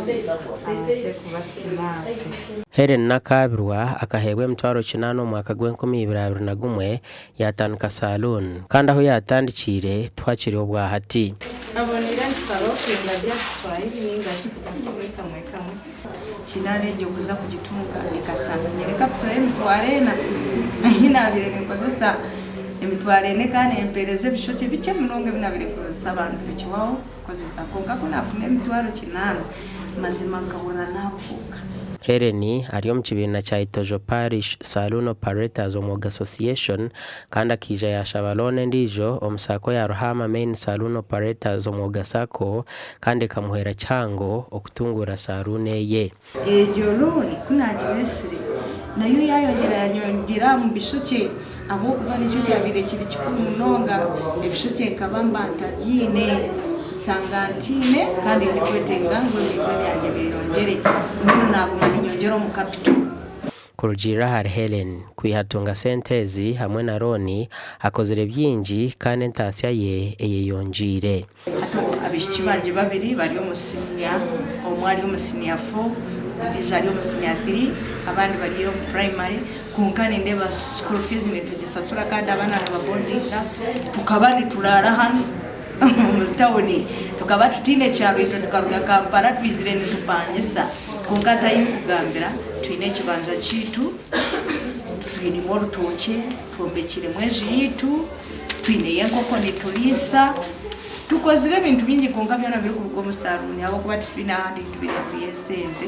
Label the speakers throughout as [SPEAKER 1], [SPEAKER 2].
[SPEAKER 1] Abaase kuba simaati.
[SPEAKER 2] Hellen Nakabirwa akaheebwa emitwaro kinaana omu mwaka gw'enkumibiri abiri na gumwe yaatandika saloon kandi ahu yaatandikiire tihakiri obwahati.
[SPEAKER 1] Aboneire nitukarokinga bya Kiswahili ningashi tukasiga kamwe kamwe.
[SPEAKER 3] Kinaana egyo kuza kugitunga ekashanga nyine capital y'emitwaro 4 ahi naabaire ninkozesa 4000 kandi empeereza ebishokye bikye munonga ebi naabaire nkozesa abantu bikibaho kukozesa, kwonka ku naafuna 800,000, mazima nkahurira naaruhuuka.
[SPEAKER 2] Helen ari omu kibiina kya Itojo Parish Saloon Operators Omwoga Association kandi akaija yaashaba loan endiijo omu SACCO ya Ruhama Main Saloon Operators Omwoga SACCO kandi ekamuhwera kihango okutunguura saloon eye.
[SPEAKER 3] Egyo looni ku naagireetsire, nayo yaayongyera yaanyongyera omu bishokye ahabw'okuba nikyo kyabaire kiri kikuru munonga. Ebishokye nkaba mba ntabiine, nshanga ntiine kandi ndikwetenga ngu ebintu ebyangye byeyongyere. Mbwenu naaguma niinyongyera omu capital.
[SPEAKER 2] Kurugiirira ahari Hellen, kwiha atunga sente ezi hamwe na looni, akozire bingi kandi entaasya ye eyeyongyeire.
[SPEAKER 3] Hati abaishiki bangye babiri bari omu siniya, omwe ari omu siniya 4, ondiijo ari omu siniya 3, abandi bari omu purayimare, kwonka nindeeba school fees nitugisasura kandi abaana nibabodinga. Tukaba nituraara hanu omu tawuni, tukaba tutaine kyaro itwe tukaruga Kampala twizire nitupangisa, kwonka hati ahi nkugambira twine ekibanja kyaitu, twinemu orutookye, twombekiremu enju yaitu. Twineyo enkoko nituriisa, tukozire ebintu bingi kwonka byona birikuruga omu saruuni ahabw'okuba titwine ahandi ahu tubaire nitwiha esente.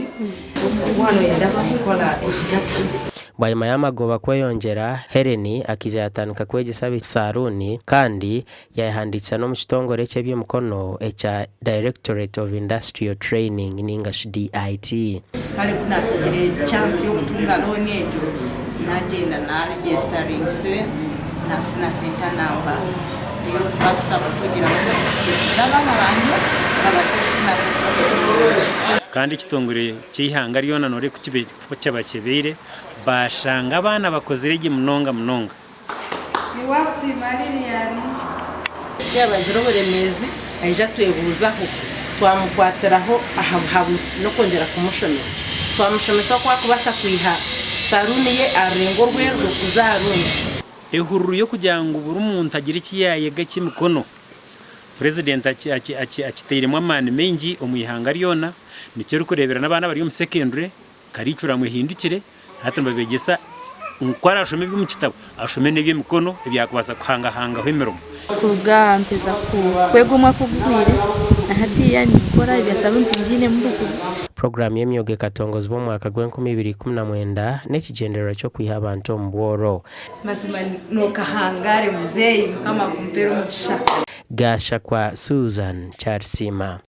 [SPEAKER 1] Omwana oyenda kukora ekigata.
[SPEAKER 2] Bwanyima y'amagoba kweyongyera, Hellen akaija yaatandika kwegyesa abaishiki saruuni kandi yaayehandiikisa n'omu kitongore eky'eby'emikono ekya Directorate of Industrial Training ninga shi DIT.
[SPEAKER 3] Kare ku naatungire chance y'okutunga looni egyo, naagyenda naaregisitaringise naafuna centre number ey'okubaasisa kutungiraho certificate z'abaana bangye babaase kufuna certificate nungi.
[SPEAKER 4] Kandi ekitongore ky'eihanga ryona nooreeba ku kyabacebeire, baashanga abaana bakozire gye munonga munonga.
[SPEAKER 1] Niwasiima Lilian.
[SPEAKER 5] Yaaba agira oburemeezi aija atwebuuzaho, twamukwatiraho aha buhabuzi n'okwongyera kumushomesa. Twamushomesa oku arikubaasa kwiha saruuni ye aha rurengo orwerwo kuza aha rundi.
[SPEAKER 4] Ehururu y'okugira ngu buri muntu agire eki yaayega eky'emikono, Purezidenti akitairemu amaani maingi omu ihanga ryona. Nikyo orikureebera n'abaana abari omu sekendure Curriculum ehindukire, hati nibabeegyesa ngu ku araashome eby'omu kitabo, ashome n'eby'emikono ebyakubaasa kuhangahangaho emirimo.
[SPEAKER 6] Kuruga aha mpeza kwega omwaka oguhweire na hatiiya ninkora ebya saluuni timbyinemu buzibu.
[SPEAKER 2] Puroguraamu y'emyoga ekatongozibwa omu mwaka gw'enkumi ibiri ikumi na mwenda n'ekigyendererwa ky'okwiha abantu omu bworo.
[SPEAKER 3] Mazima nokahangare muzeyi, Mukama akumpere omugisha.
[SPEAKER 2] Gashakwa Susan Kyarisiima.